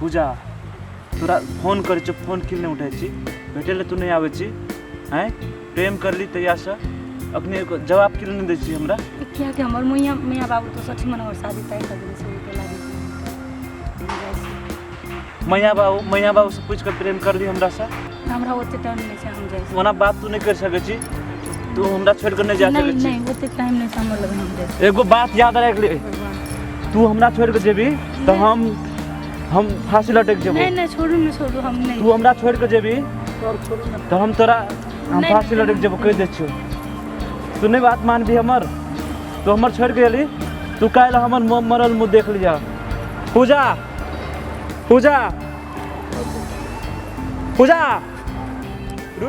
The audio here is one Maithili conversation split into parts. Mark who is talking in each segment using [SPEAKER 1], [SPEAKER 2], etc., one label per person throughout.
[SPEAKER 1] पूजा तोरा फोन करै छियौ, फोन किल नहि उठै छी? भेटै लए तू नहि आबै छी? आँय, प्रेम करली तहियासँ अखनी एगो जवाब किल नहि दै छी हमरा?
[SPEAKER 2] कियाकि हमर मैया मैया बाबू तो सठी मन हमर शादी तय कर देने छै, ओहिके लागी हम जाइ छी।
[SPEAKER 1] मैया बाबूसँ पूछि कऽ प्रेम करली हमरासँ?
[SPEAKER 2] हमरा ओते टाइम नहि छै, हम जाइ छी।
[SPEAKER 1] ओना बात तू नहि करि सकै छी, तू हमरा छोड़ि कऽ नहि जा
[SPEAKER 2] नहि
[SPEAKER 1] सकै छी।
[SPEAKER 2] नहि, ओते टाइम नहि छै हमर लग, हम जाइ छी।
[SPEAKER 1] एगो बात याद राखि ले।
[SPEAKER 2] भगवान।
[SPEAKER 1] तू हमरा छोड़ि कऽ जेबी तऽ हम फांसी लटकि जेबो।
[SPEAKER 2] नहि नहि, छोड़ू ने, छोड़ू, हम नहि।
[SPEAKER 1] तू हमरा छोड़ि कऽ जेबी तऽ हम तोरा हम
[SPEAKER 2] नहि,
[SPEAKER 1] फांसी
[SPEAKER 2] नहि,
[SPEAKER 1] लटकि जेबो, कहि दै छियौ। तू नहि बात मानबी हमर, तू हमर छोड़ि कऽ गेली, तू काल्हि हमर मरल मुँह देख लिअ। पूजा, पूजा, पूजा,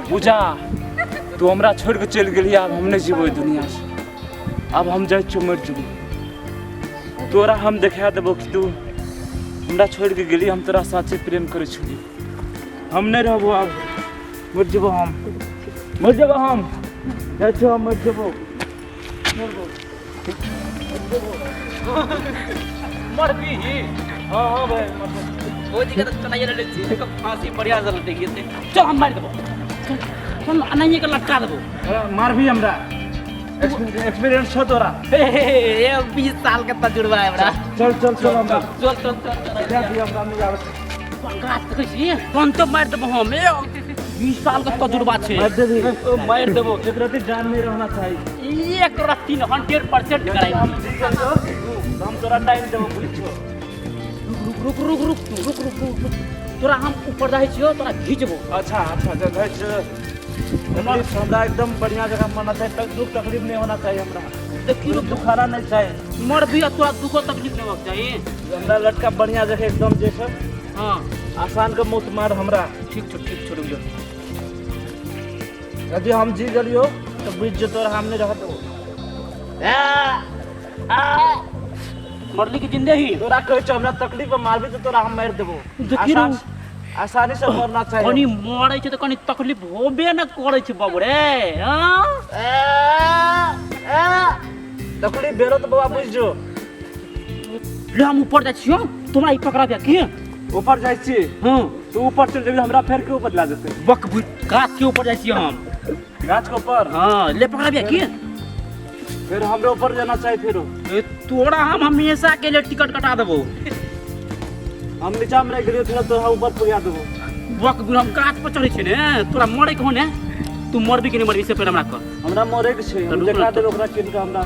[SPEAKER 1] पूजा, तू हमरा छोड़ि कऽ चलि गेली। आब हम नहि जीबो एहि दुनियासँ, आब हम जाइ छियौ, मरि जेबो। तोरा हम देखा देबो कि तू हमरा छोड़ि कऽ गेली, हम तोरा साथे प्रेम करै छलियै। हम नहि रहबो आब, मरि जेबो हम, मरि जेबो हम, जाइ छियौ, हम मरि जेबो।
[SPEAKER 3] मरबी?
[SPEAKER 1] हाँ भाई, मरबो।
[SPEAKER 3] भौजी के तऽ चलाइए रहले छी, एकर फांसी बढ़िया से लटक जेतै। चल, हम मारि देबो, चल चल, अनाहिए के लटका देबो।
[SPEAKER 1] मारबी हमरा? एक्सपीरियंस छौ तोरा?
[SPEAKER 3] हे हे हे, 20 साल के तजुर्बा है हमरा।
[SPEAKER 1] चल चल चल, हमरा
[SPEAKER 3] चल चल चल चल।
[SPEAKER 1] देखा दिअ, हमरा नहि आबै छै।
[SPEAKER 3] गाछ देखै छी, तुरन्ते मारि देबो हम, 20 साल के तजुर्बा छै।
[SPEAKER 1] मारि देबी?
[SPEAKER 3] मारि देबो।
[SPEAKER 1] एक रति जान नहीं रहना चाहिए।
[SPEAKER 3] एक रत्ती 100% कराइ।
[SPEAKER 1] हम जी गेलियौ तऽ हम तोरा टाइम देबो, बुझियौ।
[SPEAKER 3] रुक रुक रुक रुक तू रुक रुक रुक रुक, तोरा हम ऊपर जाइ छियौ, तोरा घिचबो।
[SPEAKER 1] अच्छा अच्छा, जा जाइ तकलीफ हमरा एकदम बढ़िया जगह मरना चाहिए, तक दुख तकलीफ नहीं होना चाहिए हमरा।
[SPEAKER 3] देखी, रुक।
[SPEAKER 1] दुखाना नहीं चाहिए।
[SPEAKER 3] मरबी आ तोरा दुखो तकलीफ नहीं होबाक चाही।
[SPEAKER 1] हमरा लटका बढ़िया जगह एकदम जैसे आसान के मौत मार हमरा।
[SPEAKER 3] ठीक छौ, ठीक छौ, रुक जो।
[SPEAKER 1] यदि हम जी गेलियो तो बुझ जो तोरा हम नहीं रह देबो।
[SPEAKER 3] मरली की जिंदे ही?
[SPEAKER 1] तोरा कहै छौ, हमरा तकलीफ में मारबी तो तोरा हम मारि देबो।
[SPEAKER 3] देखी रू।
[SPEAKER 1] आसानी से मरना चाहिए।
[SPEAKER 3] कनी मरै छै तऽ कनी तकलीफ होबे न करै छै बाबू रे, हाँ?
[SPEAKER 1] तकलीफ भेलो तो बाबा बुझ जो।
[SPEAKER 3] ले, हम ऊपर जाइ छियौ, तोरा ई पकड़ा की।
[SPEAKER 1] ऊपर जाइ छी?
[SPEAKER 3] हँ।
[SPEAKER 1] तू ऊपर चल जेबी, हमरा फेर क्यों बदला देते?
[SPEAKER 3] बक बुझ, गाछ के ऊपर जाइ छियै हम।
[SPEAKER 1] गाछ के ऊपर?
[SPEAKER 3] हाँ, ले पकड़ा की।
[SPEAKER 1] फिर हमरो ऊपर जाना चाहिए फिर।
[SPEAKER 3] ए, तोरा हम हमेशा के लिए टिकट कटा देबो।
[SPEAKER 1] हम नीचा में रह गेलियो, फिर तोरा ऊपर पुगा देबो।
[SPEAKER 3] बक बुझ, हम गाछ पर चढ़ै छियै ने, तोरा मरै के हो ने? तू मरबी कि नहि मरबी से पहिले हमरा कह।
[SPEAKER 1] हमरा मरे के छै।
[SPEAKER 3] तऽ
[SPEAKER 1] हम
[SPEAKER 3] रुक
[SPEAKER 1] देखा
[SPEAKER 3] ना।
[SPEAKER 1] देबै ओकरा किन के, हमरा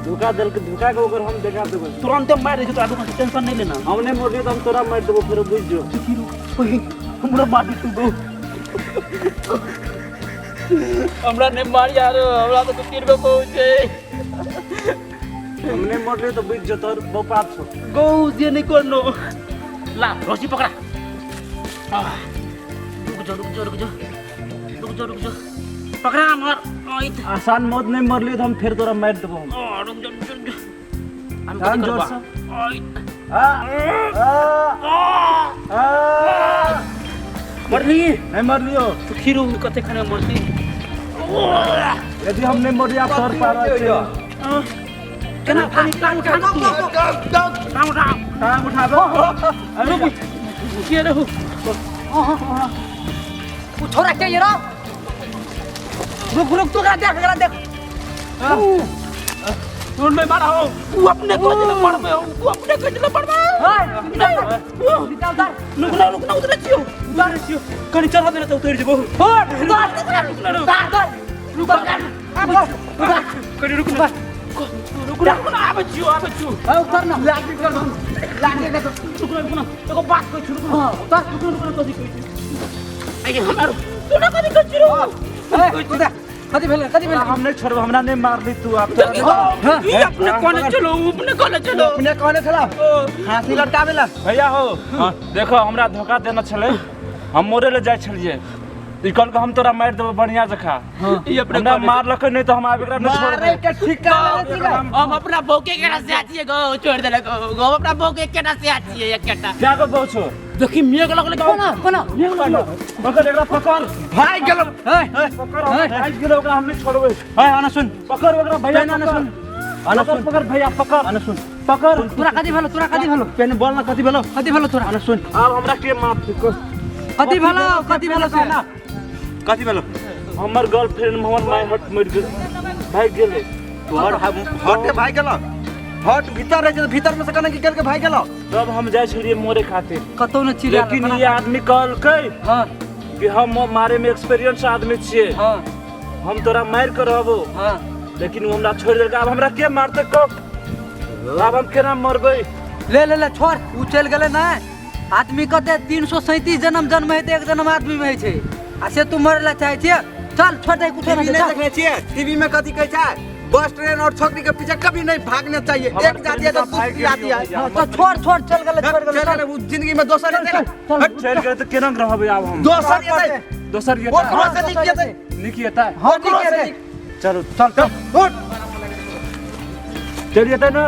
[SPEAKER 1] धोखा देलक, धोखा के ओकर हम देखा देबै।
[SPEAKER 3] तुरंते मारि दै छियौ तोरा, रुक, टेंशन नहीं लेना।
[SPEAKER 1] हम नहीं मरलियो तऽ हम तोरा मारि देबो फेर, बुझ जो।
[SPEAKER 3] हमरा मारि तू गो, हमरा नहीं मार यार, हमरा तऽ दू तीन गो गौ छै।
[SPEAKER 1] हम नहीं मरलियो तऽ बुझ जो तोर बहु पाप छौ।
[SPEAKER 3] गौ जे नहीं करनो, ला रस्सी पकड़ा। आह, रुक जो, रुक जो, रुक जो, रुक जो, रुक जो, पकड़ा हमर आइत।
[SPEAKER 1] आसान मौत नहीं मरलियो तऽ हम फेर तोरा मारि देबो हम।
[SPEAKER 3] आ, रुक जो, रुक जो, रुक जो, हम
[SPEAKER 1] जान
[SPEAKER 3] कथी
[SPEAKER 1] जोर
[SPEAKER 3] करबा?
[SPEAKER 1] से।
[SPEAKER 3] आइत।
[SPEAKER 1] आ, आ, आ,
[SPEAKER 3] मरली?
[SPEAKER 1] नहीं मरलियो।
[SPEAKER 3] तू खीरू कते खाने मरती।
[SPEAKER 1] यदि हम नहीं मरलियो, आप तोर पार छै।
[SPEAKER 3] केना कनी टांग उठा, टांग उठा।
[SPEAKER 1] टांग उठाबो।
[SPEAKER 3] रुक, के रहू?
[SPEAKER 4] उ छोरा के ये रो, रुक रुक, तू एकरा देख, एकरा देख।
[SPEAKER 3] तू नहीं मारा हो, तू अपने को चले पड़बे हो, तू अपने को चले पड़बे।
[SPEAKER 4] ओए, निकाल, उतार।
[SPEAKER 3] रुक ना, रुक ना, उतरे छियो, उतरे छियो, कनी चढ़ा देने तो उतर जेबो।
[SPEAKER 4] उतार,
[SPEAKER 3] रुक ना, रुक।
[SPEAKER 4] उतार, उतार।
[SPEAKER 3] रुक ना, कनी रुक ना, रुक ना, रुक ना, आबै छियो, आबै छियो।
[SPEAKER 4] ए, उतार ना, लाठी कर दो, लाठी कर दो।
[SPEAKER 3] रुक ना, रुक ना, एगो बात कहै छी, रुक ना।
[SPEAKER 4] हां, उतार।
[SPEAKER 3] रुक ना, रुक ना, कथी कहै छी? आइ हमर तू ना कथी कहै छी रो?
[SPEAKER 4] ए, उतार। कथी भेलै, कथी भेलै?
[SPEAKER 1] हम नहीं छोड़बो, हमरा नहीं मारली तू आप तोरा।
[SPEAKER 3] ई अपने कोने चलो, अपने कोने चलो।
[SPEAKER 4] अपने कहने छला फांसी लटकावे ला।
[SPEAKER 1] भैया हो, देखो, हमरा धोखा देना छलै, हम मरे ले जाइ छलियै, ई कहलकै हम तोरा मारि देबो बढ़िया जखा।
[SPEAKER 3] ई अपने
[SPEAKER 1] हमरा
[SPEAKER 3] कहने
[SPEAKER 1] मारलकै नहीं तऽ हम आब एकरा नहीं
[SPEAKER 4] मारे
[SPEAKER 1] छोड़बै।
[SPEAKER 4] के ठिका लेने छी।
[SPEAKER 3] हम अपना बौके केना से आछिए गो, छोड़ देलक गो, हम अपना बौके केना से आछिए एकटा।
[SPEAKER 1] क्या को बहु छो?
[SPEAKER 3] देखी, मेघ लगले गो।
[SPEAKER 4] कोना कोना?
[SPEAKER 1] मेघ लगलो, पकड़ एकरा, पकड़।
[SPEAKER 4] भाग गेलो। ए,
[SPEAKER 1] पकड़, हम भागि गेलो, ओकरा हम नहीं छोड़बै।
[SPEAKER 4] ए, आना सुन।
[SPEAKER 1] पकड़ ओकरा भैया।
[SPEAKER 4] आना
[SPEAKER 1] पकड़।
[SPEAKER 4] सुन।
[SPEAKER 1] अना सुन, पकड़ भैया, पकड़।
[SPEAKER 3] अना सुन,
[SPEAKER 1] पकड़।
[SPEAKER 4] तोरा कथी भेलो? तोरा कथी भेलो?
[SPEAKER 3] पेन बोल ना, कथी भेलो?
[SPEAKER 4] कथी भेलो तोरा?
[SPEAKER 3] अना सुन,
[SPEAKER 1] आब हमरा के माफ कर।
[SPEAKER 4] कथी भेलो? कथी भेलो से?
[SPEAKER 3] कथी भेलो?
[SPEAKER 1] हमर गर्लफ्रेंड हमर my हट मरि गेल, भागि गेलै।
[SPEAKER 3] तोहर हट भाग गेलो? हट भीतर रहे छै, भीतर में से कना की करके भाग गेलो?
[SPEAKER 1] तब हम जाइ छलियै मोरे खातिर।
[SPEAKER 4] कतौ न चिल्ला।
[SPEAKER 1] लेकिन ई आदमी कहलकै
[SPEAKER 4] हाँ
[SPEAKER 1] कि हम मारे में एक्सपीरियंस आदमी छियै।
[SPEAKER 4] हाँ
[SPEAKER 1] हम तोरा मारि के रहबो।
[SPEAKER 4] हाँ
[SPEAKER 1] लेकिन ओ हमरा छोड़ि देलकै। आब हमरा के मारतै? कब आब हम केना मरबै?
[SPEAKER 4] ले ले ले, छोड़, उ चलि गेलै। नहि, आदमी कते 337 जन्म जन्म हेतै, एक जन्म आदमी में होइ छै, आ से तू मरे ला चाहै छियै? चल, छोड़ दे, कुछो
[SPEAKER 5] टीवी
[SPEAKER 4] नहीं।
[SPEAKER 5] नहीं
[SPEAKER 4] चल।
[SPEAKER 5] देखने छियै? टीवी में कथी कहै छै? बस, ट्रेन और छोकरी के पीछे कभी नहीं भागना चाहिए।
[SPEAKER 1] हमर
[SPEAKER 5] एक जाती है तो
[SPEAKER 1] प्रेमिका भागि
[SPEAKER 5] दूसरी आती है।
[SPEAKER 1] गेलियौ।
[SPEAKER 4] हाँ, तो छोड़, छोड़, चल गेलै, छोड़ गेलै।
[SPEAKER 5] चल
[SPEAKER 4] चल।
[SPEAKER 5] गेलै, उ जिंदगी में दोसर एतै ने।
[SPEAKER 4] चल।
[SPEAKER 5] हट,
[SPEAKER 1] चलि गेलै तऽ केना रहबै आब हम?
[SPEAKER 5] दोसर एतै।
[SPEAKER 1] दोसर
[SPEAKER 5] ओकरो
[SPEAKER 1] एतै।
[SPEAKER 5] से नीक एतै।
[SPEAKER 1] नीक एतै।
[SPEAKER 4] हाँ,
[SPEAKER 5] ओकरो
[SPEAKER 4] ठीक
[SPEAKER 5] से
[SPEAKER 4] है।
[SPEAKER 5] नीक।
[SPEAKER 1] चलू।
[SPEAKER 5] चल, चल, उठ।
[SPEAKER 1] चलि जेतै ने?